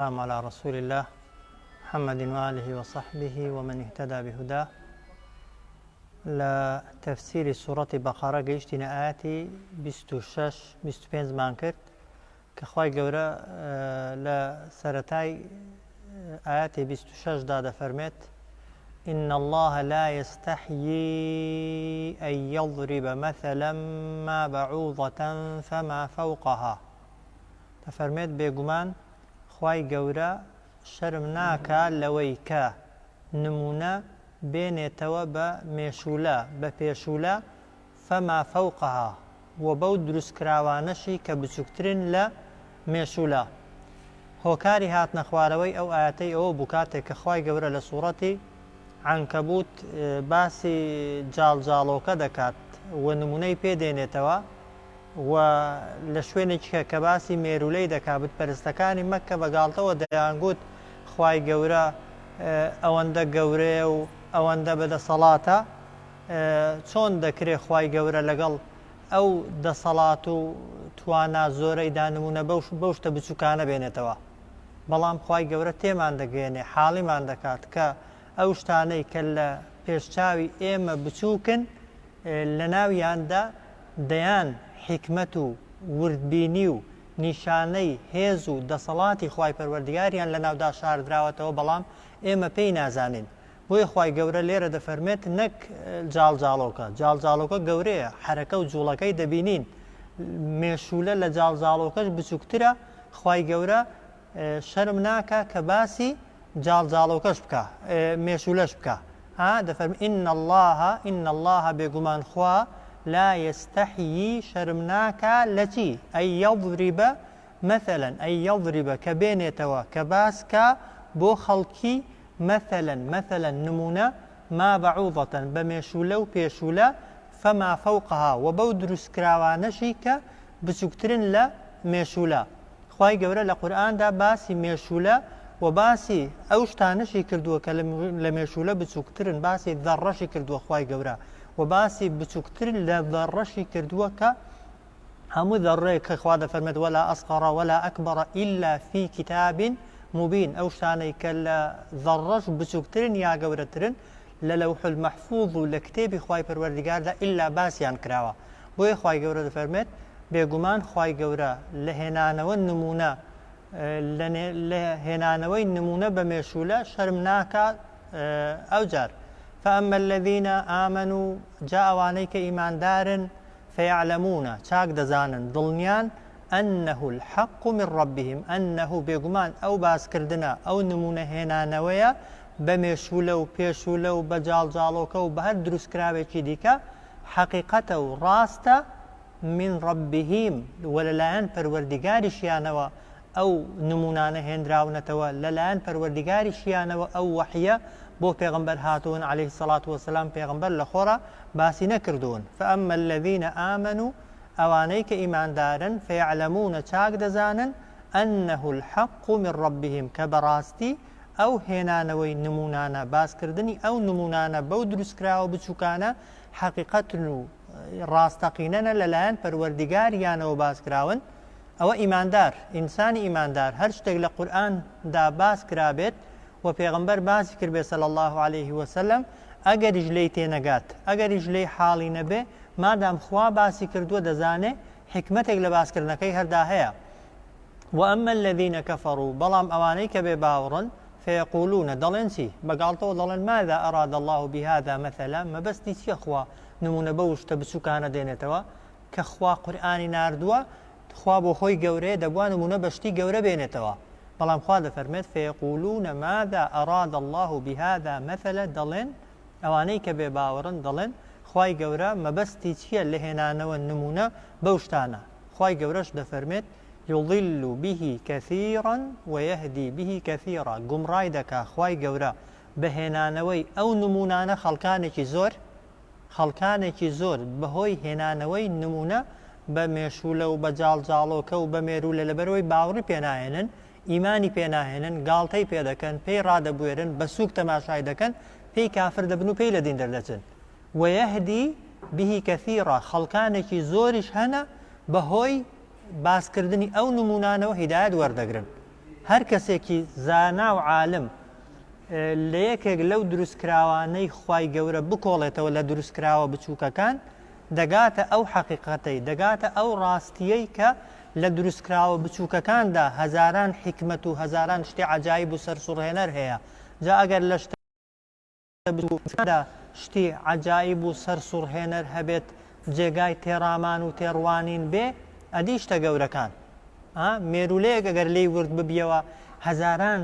والسلام على رسول الله محمد وآله وصحبه ومن اهتدى بهداه لە تەفسیری سوڕەتی بەقەڕە گەیشتینە ئاەتی 26 25 مان کرد کە خوای گەورە لە سەرەتای ئاەتی 26 دا دەفەرمێت إن الله لا يستحيي أن يضرب مثلا ما بعوضة فما فوقها دەفەرمێت بێگومان خوای گەورە شەرم ناکا لەوەی کە نمونە بێنێتەوە بە مێشولە بە پێشولە فما فوقها وە بەو دروستکراوانەشی کە بچوکترن لە مێشولە. هۆکاری هاتنە خوارەوەی ئەو ئایەتەی ئەوە بوو کاتێک کە خوای گەورە لە سوڕەتی عەنکەبوت باسی جاڵجاڵۆکە دەکات و نمونەی پێ دێنێتەوە و لە شوێنێکی کە کە باسی مێرولەی دەکا بت پەرستەکانی مەککە بە گاڵتەوە دەیانگوت خوای گەورە ئەوەندە گەورەیە و ئەوەندە بەدەسەڵاتە چۆن دەکرێ خوای گەورە لەگەڵ ئەو دەسەڵات و توانا زۆرەیدا نمونە بەو شتە بچوکانە بێنێتەوە بەڵام خوای گەورە تێمان دەگەیەنێ حاڵیمان دەکات کە ئەو شتانەی کە لە پێشچاوی ئێمە بچووکن لەناویاندا دەیان حیکمەت و وردبینی و نیشانەی هێز و دەسەڵاتی خوای پەروەردگاریان لەناودا شاردراوەتەوە بەڵام ئێمە پێی نازانین بۆیە خوای گەورە لێرە دەفەرمێت نەک جاڵجاڵۆکە، جاڵجاڵۆکە گەورەیە حەرەکە و جوڵەکەی دەبینین، مێشوولە لە جاڵجاڵۆکەش بچووکترە، خوای گەورە شەرم ناکا کە باسی جاڵجاڵۆکەش بکا مێشوولەش بکا ها دەفەرم إن الله إن الله بێگومان خوا لا يستحيي شەرم ناکا لەچی أن يضرب مثلا أن يضرب کە بێنێتەوە کە باس کا بۆ خەڵکی مثلا مثلا نموونە ما بعوضە بە مێشوولە و پێشوولە فما فوقها وە بەو دروستکراوانەشی کە بچوکترن لە مێشوولە خوای گەورە لە قورئاندا باسی مێشوولە و باسی ئەو شتانەشی کردووە کە لە مێشوولە بچوکترن باسی ذەڕەشی کردووە خوای گەورە و باسی بچوکتر لە ذەڕەشی کردووە کە هەموو ذەڕەیەک کە خوا دەفەرمێت ولا اصغر ولا اکبر الا فی کتاب مبین ئەو شتانەی کە لە ذەڕەش بچووکترن یا گەورەترن لە لەوح المحفوظ و لە کتێبی خوای پەروەردگاردا ئیلا باسیان کراوە بۆیە خوای گەورە دەفەرمێت بێگومان خوای گەورە لە هێنانەوە نمونە لە هێنانەوەی نمونە بە مێشولە شەرم ناکا ئەوجار فأما الذين آمنوا جا ئەوانەی کە ئیماندارن فیعلمون، چاک دەزانن، دڵنیان، انه الحق من ربهم، انه بێگومان ئەو باسکردنە، ئەو نموونە هێنانەوەیە بە مێشوولە و پێشوولە و بە جاڵجاڵۆکە و بە هەر دروستکراوێکی دیکە، حەقیقەتە و ڕاستە، من ربهم، و لەلایەن پەروەردیگاریشیانەوە ئەو نموونانە هێنراونەتەوە، لەلایەن پەروەردیگاریشیانەوە ئەو وەحیە بۆ پێغەمبەر هاتوون علیە الصلوة والسلام پێغەمبەر لەخۆڕا باسی نەکردوون، فاما الذین آمنوا ئەوانەی کە ئیماندارن فیعلمون چاک دەزانن انه الحق من ربهم کە بەڕاستی ئەو هێنانەوەی نموونانە باسکردنی ئەو نموونانە بەو دروستکراوە بچووکانە حەقیقەتن و ڕاستەقینەنە لەلایەن پەروەردیگاریانەوە باسکراون ئەوە ئیماندار، ئینسانی ئیماندار هەر شتێک لە قورئان دا باس کرابێت و پێغەمبەر باسی کردبێت صلی اللە علیه وسلم ئەگەریش لێی تێنەگات ئەگەریش لێی حاڵی نەبێ مادام خوا باسی کردووە دەزانێ حیکمەتێک لە باسکردنەکەی هەردا هەیە وأما الذين كفروا بەڵام ئەوانەی کە بێ باوەڕن فيقولون دەڵێن چی بە گاڵتەوە دەڵێن ماذا أراد الله بهذا مثلا مەبەستی چیە خوا نمونە بەو شتە بچوکانە دێنێتەوە کە خوا قورئانی ناردووە خوا بۆ خۆی گەورەیە دەبوا نمونە بە شتی گەورە بێنێتەوە بەڵام خوا دەفەرمێت فیقولون ماذا اراد اللە بهذا مثلا دەڵێن ئەوانەی کە بێ باوەڕن دەڵێن خوای گەورە مەبەستی چییە لە هێنانەوە نمونە بەو شتانە خوای گەورەش دەفەرمێت یضل به کثیرا ویهدی به کثیرا گومڕای دەکا خوای گەورە بە هێنانەوەی ئەو نمونانە خەڵکانێکی زۆر خەڵکانێکی زۆر بەهۆی هێنانەوەی نموونە بە مێشوولە و بە جاڵجاڵۆکە و بە مێروولە لەبەرئەوەی باوڕی پێناهێنن، ئیمانی پێناهێنن، گاڵتەی پێدەکەن، پێی ڕادەبوێرن، بە سووک تەماشای دەکەن، پێی کافر دەبن و پێی لە دین دەردەچن. ویهدی به کثیرا خەڵکانێکی زۆریش هەنە بەهۆی باسکردنی ئەو نموونانەوە هیدایەت وەردەگرن. هەر کەسێکی زانا و عالم لە یەکێک لەو دروستکراوانەی خوای گەورە بکۆڵێتەوە لە دروستکراوە بچووکەکان دەگاتە ئەو حەقیقەتەی، دەگاتە ئەو ڕاستییەی کە لە دروستکراوە بچووکەکاندا هەزاران حیکمەت و هەزاران شتی عەجایب و سەرسوڕهێنەر هەیە، جا ئەگەر لە شتە بچووکەکاندا شتی عەجایب و سەرسوڕهێنەر هەبێت جێگای تێڕامان و تێڕوانین بێ، ئەدی شتە گەورەکان؟ ئا مێروولەیەک ئەگەر لێی ورد ببیەوە هەزاران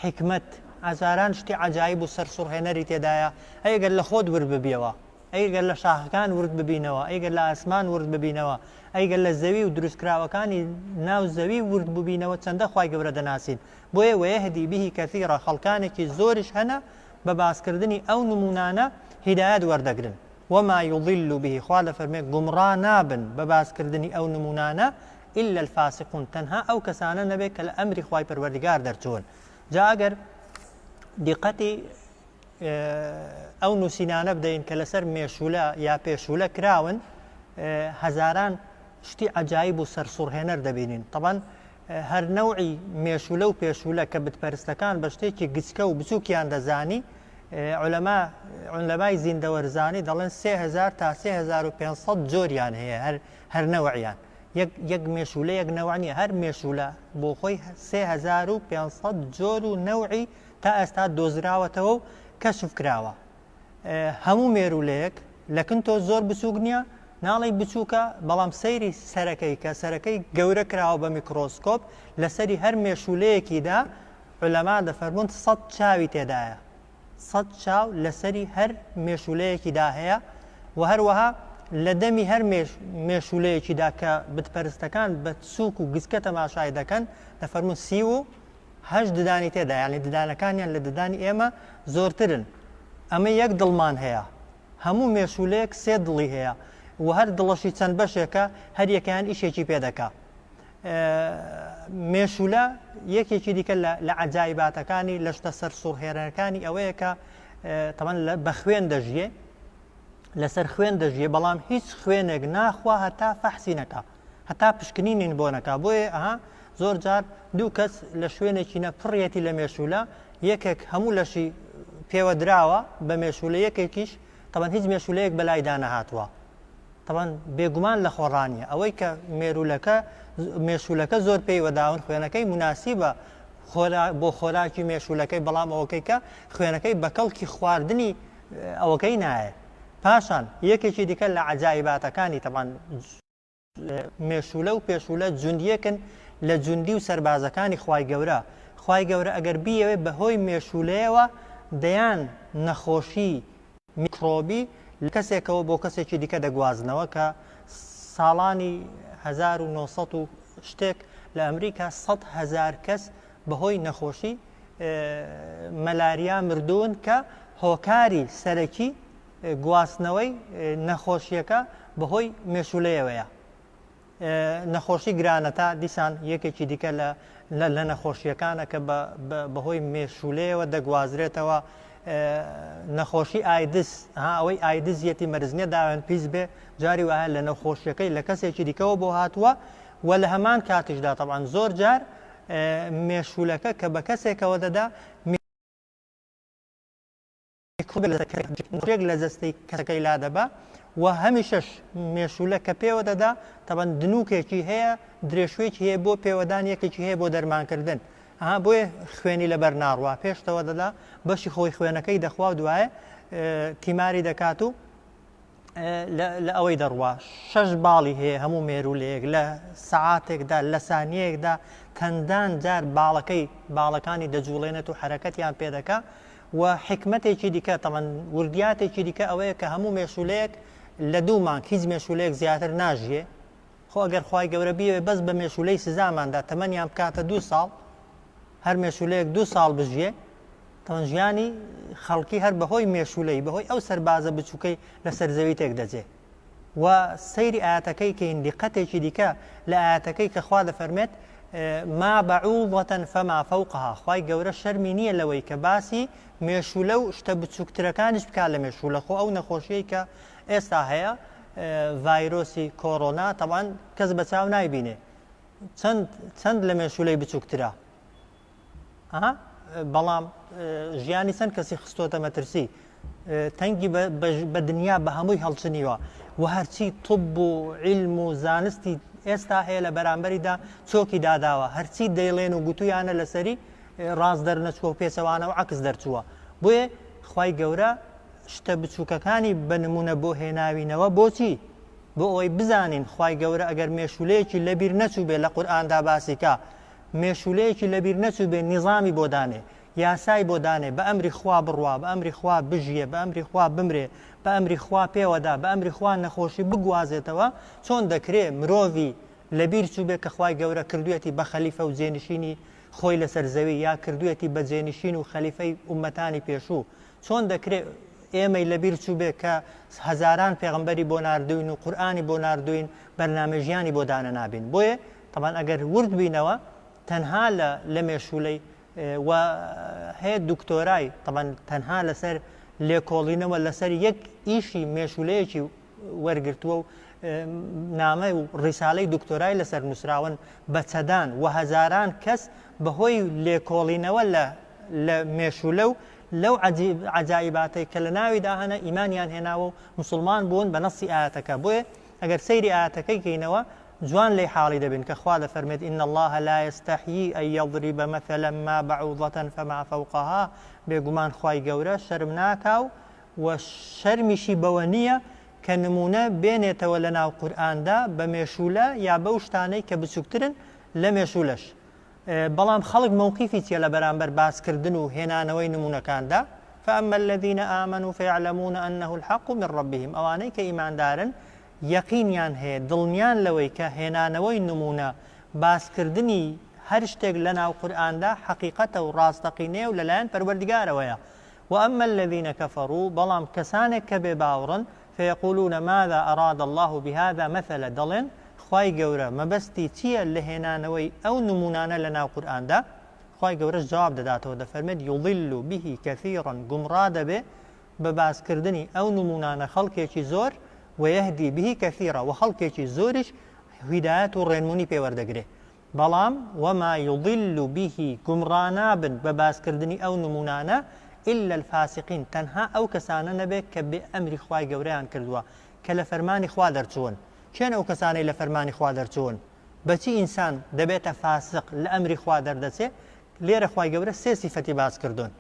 حیکمەت، هەزاران شتی عەجایب و سەرسوڕهێنەری تێدایە، ئەی ئەگەر لە خۆت ورد ببیەوە؟ ئەی گەر لە شاخەکان ورد ببینەوە، ئەی گەر لە ئاسمان ورد ببینەوە، ئەی گەر لە زەوی و دروستکراوەکانی ناو زەوی ورد ببینەوە چەندە خوای گەورە دەناسین. بۆیە ویهدی به کثیرا خەڵکانێکی زۆریش هەنە بە باسکردنی ئەو نموونانە هیدایەت وەردەگرن. وما یضل به خوا دەفەرمێ گومڕا نابن بە باسکردنی ئەو نموونانە الا الفاسقون تەنها ئەو کەسانە نەبێ کە لە ئەمری خوای پەروەردگار دەرچوون. جا ئەگەر دیقەتی ئەو نووسینانە بدەین کە لەسەر مێشولە یا پێشولە کراون هەزاران شتی عجایب و سەرسوڕهێنەر دەبینین تەبەن هەر نەوعی مێشولە و پێشولە کە بتپەرستەکان بە شتێکی گچکە و بچووکیان دەزانی علەما علەمای زیندەوەرزانی دەڵێن 3000 تا 3500 جۆریان هەیە هەر هەر نەوعیان یەک یەک مێشولە یەک نەوع نییە هەر مێشولە بۆ خۆی 3500 جۆر و نەوعی تا ئێستا دۆزراوەتەوە و کەشف کراوە. هەموو مێروولەیەک لە کن تۆ زۆر بچووک نییە، ناڵێی بچووکە، بەڵام سەیری سەرەکەی کە سەرەکەی گەورە کراوە بە میکرۆسکۆپ، لەسەری هەر مێشوولەیەکیدا عولەما دەفەرموون سەت چاوی تێدایە. سەت چاو لەسەری هەر مێشوولەیەکیدا هەیە و هەروەها لە دەمی هەر مێشوولەیەکیدا کە بتپەرستەکان بە سووک و گچکە تەماشای دەکەن دەفەرموون 38 ددانی تێدا یانی ددانەکانیان لە ددانی ئێمە زۆرترن ئەمە یەک دڵمان هەیە هەموو مێشولەیەک سێ دڵی هەیە و هەر دڵەشی چەند بەشێکە هەر یەکەیان ئیشێکی پێ دەکا مێشولە یەکێکی دیکە لە عەجایباتەکانی لە شتە سەرسوڕهێنەرەکانی ئەوەیە کە تەمان بە خوێن دەژیێ لەسەر خوێن دەژیێ بەڵام هیچ خوێنێک ناخوا هەتا فەحسی نەکا هەتا پشکنینین بۆ نەکا بۆیە ئەها زۆر جار دوو کەس لە شوێنێکی نە پڕیەتی لە مێشولە یەکێک هەموو لەشی پێوە دراوە بە مێشولە یەکێکیش تەبەن هیچ مێشولەیەک بەلایدا نەهاتووە تەبەن بێگومان لە خۆڕانیە ئەوەی کە مێرولەکە مێشولەکە زۆر پێی وەداون خوێنەکەی مناسیبە بۆ خۆراکی مێشولەکەی بەڵام ئەوەکەی کە خوێنەکەی بە کەڵکی خواردنی ئەوەکەی نایە پاشان یەکێکی دیکە لە عەجایباتەکانی تەبان مێشولە و پێشولە جوندیەکن لە جوندی و سەربازەکانی خوای گەورە خوای گەورە ئەگەر بیەوێ بەهۆی مێشولەیەوە دەیان نەخۆشی میکرۆبی لە کەسێکەوە بۆ کەسێکی دیکە دەگوازنەوە کە ساڵانی 1900 و شتێک لە ئەمریکا 100 هەزار کەس بەهۆی نەخۆشی مەلاریا مردوون کە هۆکاری سەرەکی گواستنەوەی نەخۆشییەکە بەهۆی مێشوولەیەوەیە. نەخۆشی گرانەتا دیسان یەکێکی دیکە لە نەخۆشییەکانە کە بەهۆی مێشوولەیەوە دەگوازرێتەوە. نەخۆشی ئایدز، ها ئەوەی ئایدز یەتی مەرز نییە داوێن پیس بێ، جاری وایە لە نەخۆشیەکەی لە کەسێکی دیکەوە بۆ هاتووە و لە هەمان کاتیشدا تەبعەن زۆر جار مێشوولەکە کە بە کەسێکەوە دەدا میکرۆبێک لە جەستەی کەسەکەی لادەبا و هەمیشەش مێشوولە کە پێوە دەدا تەبەن دنوکێکی هەیە درێشوێکی هەیە بۆ پێوەدان یەکێکی هەیە بۆ دەرمانکردن ئەها بۆیە خوێنی لەبەر ناڕوا پێشتەوە دەدا بەشی خۆی خوێنەکەی دەخوا و دوایە تیماری دەکات و لە ئەوەی دەڕوا شەش باڵی هەیە هەموو مێروولەیەک لە سەعاتێکدا لە سانیەیەکدا چەندان جار باڵەکەی باڵەکانی دەجوڵێنێت و حرەکەتیان پێدەکا و حکمتێکی دیکە تەمەن وردیاتێکی دیکە ئەوەیە کە هەموو مێشولەیەک لە دوو مانگ هیچ مێشولەیەک زیاتر ناژیێ خۆ ئەگەر خوای گەورە بیەوێ بەس بە مێشولەی سزاماندا تەمەنیان بکاتە دوو ساڵ هەر مێشولەیەک دوو ساڵ بژیێ تەوان ژیانی خەڵکی هەر بەهۆی مێشولەی بەهۆی ئەو سەربازە بچووکەی لەسەر زەوی تێک دەجێ و سەیری ئاەتەکەی کەین دیقەتێکی دیکە لە ئاەتەکەی کە خوا دەفەرمێت ما بعوضة فما فوقها خوای گەورە شەرمی نییە لەوەی کە باسی مێشولە و شتە بچووکترەکانیش بکات لە مێشولە خۆ ئەو نەخۆشیەی کە ئێستا هەیە ڤایرۆسی کۆرۆنا تەبان کەس بە چاو نایبینێ چەند چەند لە مێشولەی بچووکترە. ئەها بەڵام ژیانی چەند کەسی خستۆتە مەترسی تەنگی بە دنیا بە هەمووی هەڵچنیوە و هەرچی طب و عیلم و زانستی ئێستا هەیە لە بەرامبەریدا چۆکی داداوە هەرچی دەیڵێن و گوتویانە لەسەری ڕاست دەرنەچووە و پێچەوانە و عەکس دەرچووە بۆیە خوای گەورە شتە بچووکەکانی بە نمونە بۆ هێناوینەوە بۆچی بۆ ئەوەی بزانین خوای گەورە ئەگەر مێشولەیەکی لەبیر نەچووبێ لە قورئاندا باسی کا مێشولەیەکی لەبیر نەچووبێ نیزامی بۆ دانێ یاسای بۆ دانێ بە ئەمری خوا بڕوا بە ئەمری خوا بژیێ بە ئەمری خوا بمرێ بە ئەمری خوا پێوەدا بە ئەمری خوا نەخۆشی بگوازێتەوە چۆن دەکرێ مرۆڤی لەبیر چووبێ کە خوای گەورە کردوویەتی بە خەلیفە و جێنشینی خۆی لەسەر زەوی یا کردوویەتی بە جێنشین و خەلیفەی ئوممەتانی پێشوو چۆن دەکرێ ئێمەی لەبیر چووبێ کە هەزاران پێغەمبەری بۆ ناردووین و قورئانی بۆ ناردووین بەرنامەی ژیانی بۆ دانەنابین بۆیە تەبعەن ئەگەر ورد بینەوە تەنها لە لە مێشوولەی و هەیە دکتۆرای تەبعەن تەنها لەسەر لێکۆڵینەوە لەسەر یەک ئیشی مێشوولەیەکی وەرگرتووە و نامە و ڕیسالەی دکتۆرای لەسەر نووسراون بە چەدان و هەزاران کەس بەهۆی لێکۆڵینەوە لە لە مێشولە و لەو عەجایباتەی کە لە ناویدا هەنە ئیمانیان هێناوە و مسلمان بوون بە نەسی ئاەتەکە بۆیە ئەگەر سەیری ئاەتەکەی کەینەوە جوان لێی حاڵی دەبین کە خوا دەفەرمێت ان اللە لا یستحیی ان یضرب مثلا ما بعوضة فما فوقها بێگومان خوای گەورە شەرم ناکا و وە شەرمیشی بەوە نییە کە نموونە بێنێتەوە لە ناو قورئاندا بە مێشوولە یا بەو شتانەی کە بچووکترن لە مێشوولەش بەڵام خەڵک مەوقیفی چیە لە بەرامبەر باسکردن و هێنانەوەی نموونەکاندا فأما الذین آمنوا فیعلمون أنه الحق من ربهم ئەوانەی کە ئیماندارن یەقینیان هەیە، دڵنیان لەوەی کە هێنانەوەی نموونە، باسکردنی هەر شتێک لەناو قورئاندا حەقیقەتە و ڕاستەقینەیە و لەلایەن پەروەردگارەوەیە. وأما الذین کفروا بەڵام کەسانێک کە بێباوڕن، فیقولون ماذا أراد اللە بهذا مثلا دەڵێن، خوای گەورە مەبەستی چییە لە هێنانەوەی ئەو نموونانە لەناو قورئاندا؟ خوای گەورەش جواب دەداتەوە دەفەرمێت، یضل به کثیرا گومڕا دەبێ بە باسکردنی ئەو نموونانە خەڵکێکی زۆر، ویهدی به کثیرا، وە خەڵکێکی زۆریش هیدایەت و ڕێنمونی پێ وەردەگرێ، بەڵام، وما یضل به، گومڕا نابن بە باسکردنی ئەو نموونانە، الا الفاسقین، تەنها ئەو کەسانە نەبێ کە بێ ئەمری خوای گەورەیان کردووە، کە لە فەرمانی خوا دەرچوون. کێن ئەو کەسانەی لە فەرمانی خوا دەرچوون؟ بەچی ئینسان دەبێتە فاسق لە ئەمری خوا دەردەچێ؟ لێرە خوای گەورە سێ سیفەتی باس کردوون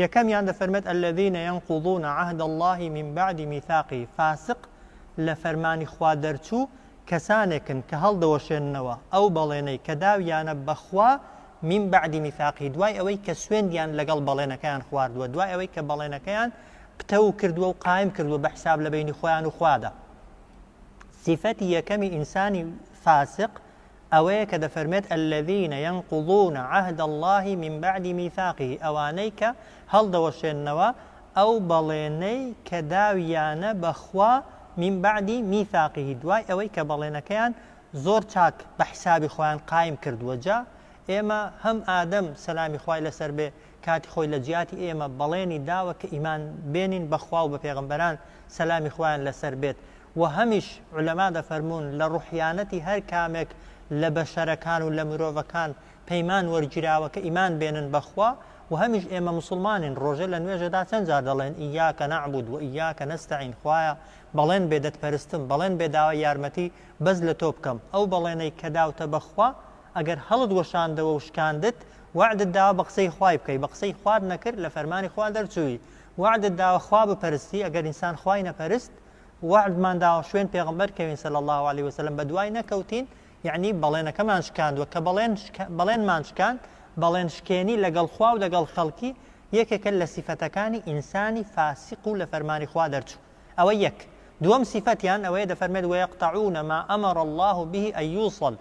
یەکەمیان دەفەرمێت الذین ینقضون عهد اللە من بعد میثاقه فاسق لە فەرمانی خوا دەرچوو کەسانێکن کە هەڵدەوەشێننەوە ئەو بەڵێنەی کە داویانە بە خوا من بعد میثاقه دوای ئەوەی کە سوێندیان لەگەڵ بەڵێنەکەیان خواردووە دوای ئەوەی کە بەڵێنەکەیان پتەو کردووە و قایم کردووە بە حساب لە بەینی خۆیان و خوادا سیفەتی یەکەمی ئینسانی فاسق ئەوەیە کە دەفەرمێت، الذین ینقضون عهد اللە من بعد میثاقه، ئەوانەی کە هەڵدەوەشێننەوە ئەو بەڵێنەی کە داویانە بە خوا، من بعد میثاقه، دوای ئەوەی کە بەڵێنەکەیان زۆر چاک بە حیسابی خۆیان قایم کردووە، جا ئێمە هەم ئادەم سەلامی خوای لەسەر بێ کاتی خۆی لە جیاتی ئێمە بەڵێنی داوە کە ئیمان بێنین بە خوا و بە پێغەمبەران سەلامی خوایان لەسەر بێت، وە هەمیش عولەما دەفەرموون لە ڕوحیانەتی هەر کامێک لە بەشەرەکان و لە مرۆڤەکان پەیمان وەرگیراوە کە ئیمان بێنن بە خوا، وە هەمیش ئێمە موسڵمانین ڕۆژێ لە نوێژەدا چەند جار دەڵێن ایاک نعبد و ایاک نستعین خوایە بەڵێن بێ دەتپەرستم بەڵێن بێ داوای یارمەتی بەس لە تۆ بکەم ئەو بەڵێنەی کە داوتە بە خوا ئەگەر هەڵت وەشاندەوە و شکاندت وەعدت داوە بە قسەی خوای بکەی بە قسەی خوات نەکرد لە فەرمانی خوا دەرچووی وەعدت داوە خوا بپەرستی ئەگەر ئینسان خوای نەپەرست وەعدمان داوە شوێن پێغەمبەر کەوین صلی اللە علیە وسلم بەدوای نەکەوتین یەعنی بەڵێنەکەمان شکاندوە کە بەڵێن بەڵێنمان شکاند بەڵێن شکێنی لەگەڵ خوا و لەگەڵ خەڵکی یەکێکە لە سیفەتەکانی ئینسانی فاسق و لە فەرمانی خوا دەرچوو ئەوە یەک دووەم سیفەتیان ئەوەیە دەفەرمێت ویقطعون ما امر اللە به ان یوصل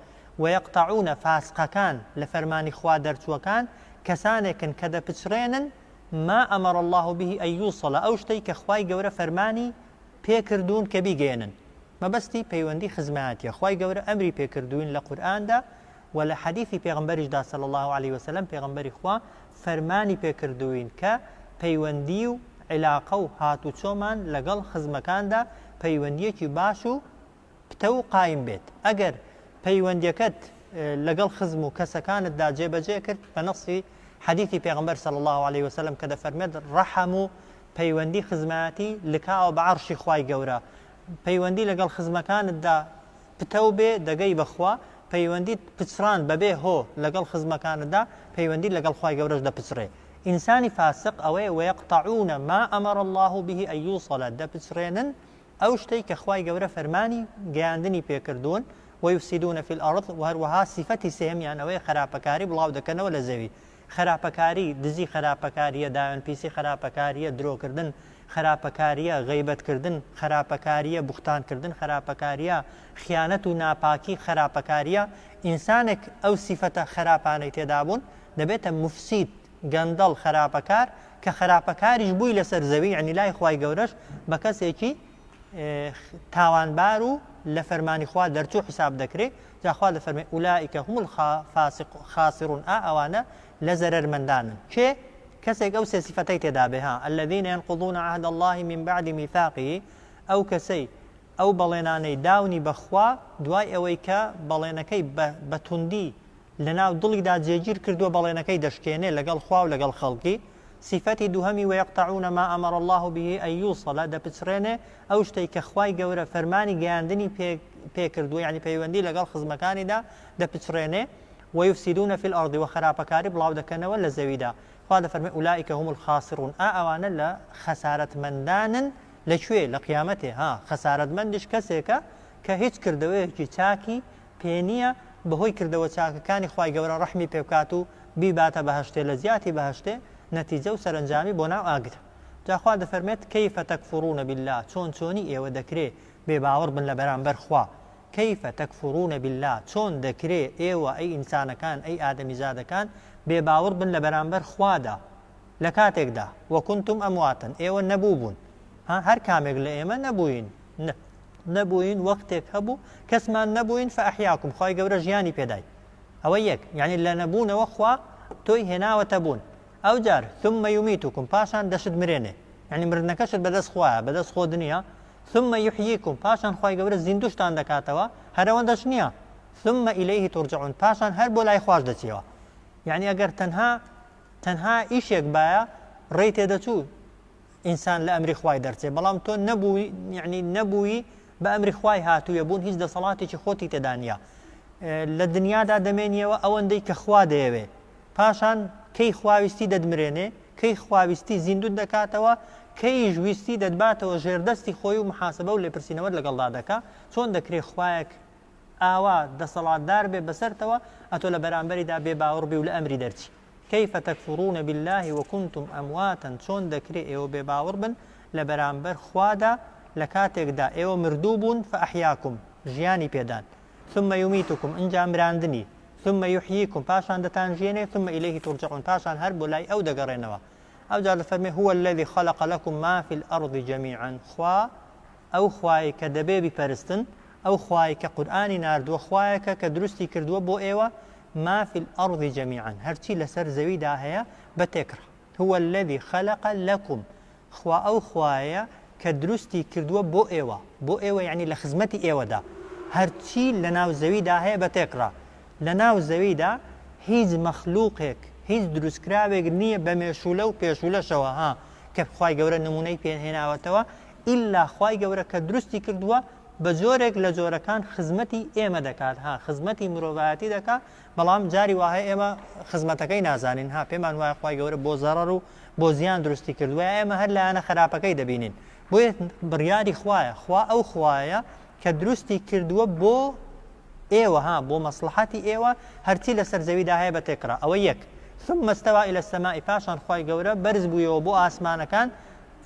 ویقطعون فاسقەکان لە فەرمانی خوا دەرچووەکان کەسانێکن کە دەپچڕێنن ما امر اللە به ان یوصل ئەو شتەی کە خوای گەورە فەرمانی پێکردوون کە بیگەیەنن مەبەستی پەیوەندی خزمایەتیە خوای گەورە ئەمری پێکردووین لە قورئاندا و لە حەدیثی پێغەمبەریشدا صلی اللە علیه وسلم پێغەمبەری خوا فەرمانی پێکردووین کە پەیوەندی و عیلاقە و هاتوچۆمان لەگەڵ خزمەکاندا پەیوەندیەکی باش و پتەو و قایم بێت ئەگەر پەیوەندیەکەت لەگەڵ خزم و کەسەکانتدا جێبەجێ کرد بە نەسی. حەدیثی پێغەمبەر صلی اللە علیە وسلم کە دەفەرمێت ڕەحم و پەیوەندی خزمایەتی لکاوە بە عەڕشی خوای گەورە پەیوەندی لەگەڵ خزمەکانتدا پتەو بێ دەگەی بە خوا پەیوەندیت پچڕان بەبێ هۆ لەگەڵ خزمەکانتدا پەیوەندیت لەگەڵ خوای گەورەش دەپچڕێ ئینسانی فاسق ئەوەیە ویقطعون ما امر اللە به ان یوصل دەپچڕێنن ئەو شتەی کە خوای گەورە فەرمانی گەیاندنی پێکردوون، ویفسدون فی الارض، وە هەروەها سیفەتی سێیەمیان ئەوەیە خەراپەکاری بڵاو دەکەنەوە لە زەوی، خەراپەکاری، دزی خەراپەکارییە، داوێن پیسی خەراپەکارییە، درۆکردن خەراپەکارییە، غەیبەت کردن خەراپەکارییە، بوختان کردن خەراپەکارییە، خیانەت و ناپاکی خەراپەکارییە، ئینسانێک ئەو سیفەتە خەراپانەی تێدابوون دەبێتە موفسید، گەندەڵ، خەراپەکار، کە خەراپەکاریش بووی لەسەر زەوی یەعنی لای خوای گەورەش بە کەسێکی تاوانبار و لە فەرمانی خوا دەرچوو حیساب دەکرێ، جا خوا دەفەرمێ اولئک هم الخاسرون ئا ئەوانە لە زەرەرمەندانن. کێ؟ کەسێک ئەو سێ سیفەتەی تێدا بێ ها الذین ينقضون عهد الله من بعد میثاقه ئەو کەسەی ئەو بەڵێنانەی داونی بە خوا دوای ئەوەی کە بەڵێنەکەی بە توندی لەناو دڵیدا جێگیر کردووە بەڵێنەکەی دەشکێنێ لەگەڵ خوا و لەگەڵ خەڵکی، سیفەتی دووهەمی ویقطعون ما امر اللە به ان یوصل دەپچڕێنێ ئەو شتەی کە خوای گەورە فەرمانی گەیاندنی پێ پێ کردووە یانی پەیوەندی لەگەڵ خزمەکانیدا دەپچڕێنێ ویفسدون فی الارض وە خەراپەکاری بڵاو دەکەنەوە لە زەویدا خوا دەفەرمێ اولئک هم الخاسرون ئا ئەوانە لە خەسارەتمەندانن لە کوێ لە قیامەتێ ها خەسارەتمەندیش کەسێکە کە هیچ کردەوەیەکی چاکی پێ نییە بەهۆی کردەوە چاکەکانی خوای گەورە ڕەحمی پێ بکات و بیباتە بەهەشتێ لە جیاتی بەهەشتێ نەتیجە و سەرەنجامی بۆ ناو ئاگرە جا خوا دەفەرمێت کیف تکفرون باللە چۆن چۆنی ئێوە دەکرێ بێ باوەڕ بن لە بەرامبەر خوا کیف تکفرون باللە چۆن دەکرێ ئێوە ئەی ئینسانەکان ئەی ئادەمیزادەکان بێ باوەڕ بن لە بەرامبەر خوادا لە کاتێکدا وکنتم امواتا ئێوە نەبوو بوون ها هەر کامێک لە ئێمە نەبووین نەبووین وەختێک هەبوو کەسمان نەبووین فاحیاکم خوای گەورە ژیانی پێدای ئەوە یەک یعنی لە نەبوونەوە خوا تۆی هێناوەتە بوون ئەوجار ثم یمیتکم پاشان دەشت مرێنێ یعنی مردنەکەشت بەدەست خوایە بەدەست خۆت نییە ثم یحییکم پاشان خوای گەورە زیندوشتان دەکاتەوە هەرەوەندەش نییە ثم الیه ترجعون پاشان هەر بۆ لای خواش دەچیەوە یعنی ئەگەر تەنها تەنها ئیشێک بایە ڕێی تێدەچوو ئینسان لە ئەمری خوای دەرچێ بەڵام تۆ نەبووی یعنی نەبووی بە ئەمری خوای هاتوویە بوون هیچ دەسەڵاتێکی خۆتی تێدا نییە لە دنیادا دەمێنیەوە ئەوەندەی کە خوا دەیەوێ پاشان کەی خواویستی دەدمرێنێ کەی خواویستی زیندوت دەکاتەوە کەیش ویستی دەتباتەوە ژێردەستی خۆی و محاسبە و لێپرسینەوەت لەگەڵدا دەکا چۆن دەکرێ خوایەک ئاوا دەسەڵاتدار بێ بەسەرتەوە ئەتۆ لە بەرامبەریدا بێ باوەڕ بی و لە ئەمری دەرچی کیف تکفرون باللە وکنتم امواتا چۆن دەکرێ ئێوە بێ باوەڕ بن لە بەرامبەر خوادا لە کاتێکدا ئێوە مردوو بوون فاحیاکم ژیانی پێدان ثم یمیتکم ئنجا مراندنی ثم یحییکم پاشان دەتانژیێنێ ثم الیه ترجعون پاشان هەر بۆ لای ئەو دەگەڕێنەوە ئەوجا دەفەرمێ هو الذی خلق لکم ما فی الارض جمیعا خوا ئەو خوایەی کە دەبێ بیپەرستن ئەو خوایەی کە قورئانی ناردووە خوایەکە کە دروستی کردووە بۆ ئێوە ما فی الارض جمیعا هەرچی لەسەر زەویدا هەیە بە تێکڕا هو الذی خلق لکم خوا ئەو خوایەیە کە دروستی کردووە بۆ ئێوە بۆ ئێوە یعنی لە خزمەتی ئێوەدا هەرچی لەناو زەویدا هەیە بە تێکڕا لەناو زەویدا هیچ مەخلوقێک هیچ دروستکراوێک نییە بە مێشولە و پێشولەشەوە ها کە خوای گەورە نمونەی پێ هێناوەتەوە ئیلا خوای گەورە کە دروستی کردووە بە جۆرێک لە جۆرەکان خزمەتی ئێمە دەکات ها خزمەتی مرۆڤایەتی دەکات بەڵام جاری وایە ئێمە خزمەتەکەی نازانین ها پێمان وایە خوای گەورە بۆ زەڕەر و بۆ زیان دروستی کردووە ئێمە هەر لایەنە خراپەکەی دەبینین بۆیە بڕیاری خوایە خوا ئەو خوایە کە دروستی کردووە بۆ ئێوە ها بۆ مەسڵەحەتی ئێوە هەرچی لەسەر زەویدا هەیە بە تێکڕا ئەوە یەک ثم استوى الى السماء پاشان خوای گەورە بەرز بوویەوە بۆ ئاسمانەکان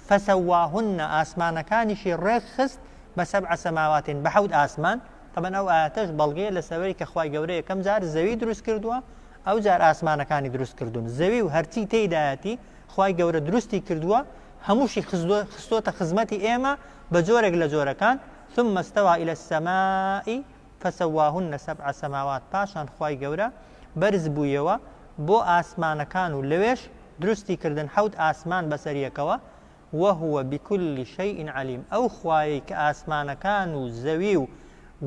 فسواهن ئاسمانەکانیشی ڕێک خست بە سبع سماوات بە حەوت ئاسمان طبعا ئەو ئایەتەش بەڵگەیە لەسەرەوەی کە خوای گەورە یەکەم جار زەوی دروست کردووە ئەو جار ئاسمانەکانی دروست کردوون زەوی و هەرچی تێیدایەتی خوای گەورە دروستی کردووە هەمووشی خستۆتە خزمەتی ئێمە بە جۆرێک لە جۆرەکان ثم استوى الى السماء فسواهن سبع سماوات پاشان خوای گەورە بەرز بوویەوە بۆ ئاسمانەکان و لەوێش دروستی کردن حەوت ئاسمان بەسەر یەکەوە، وهو بکل شیء علیم، ئەو خوایەی کە ئاسمانەکان و زەوی و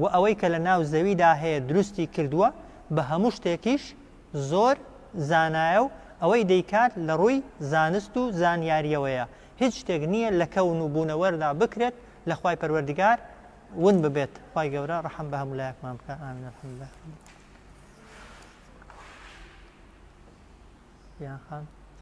و ئەوەی کە لە ناو زەویدا هەیە دروستی کردووە بە هەموو شتێکیش زۆر زانایە و. ئەوەی دەیکات لە ڕووی زانست و زانیاریەوەیە هیچ شتێک نییە لە کەون و بوونەوەردا بکرێت لە خوای پەروەردگار ون ببێت خوای گەورە ڕەحم بە هەموو لایەکمان بکە ئامین الحمدلله یان خان.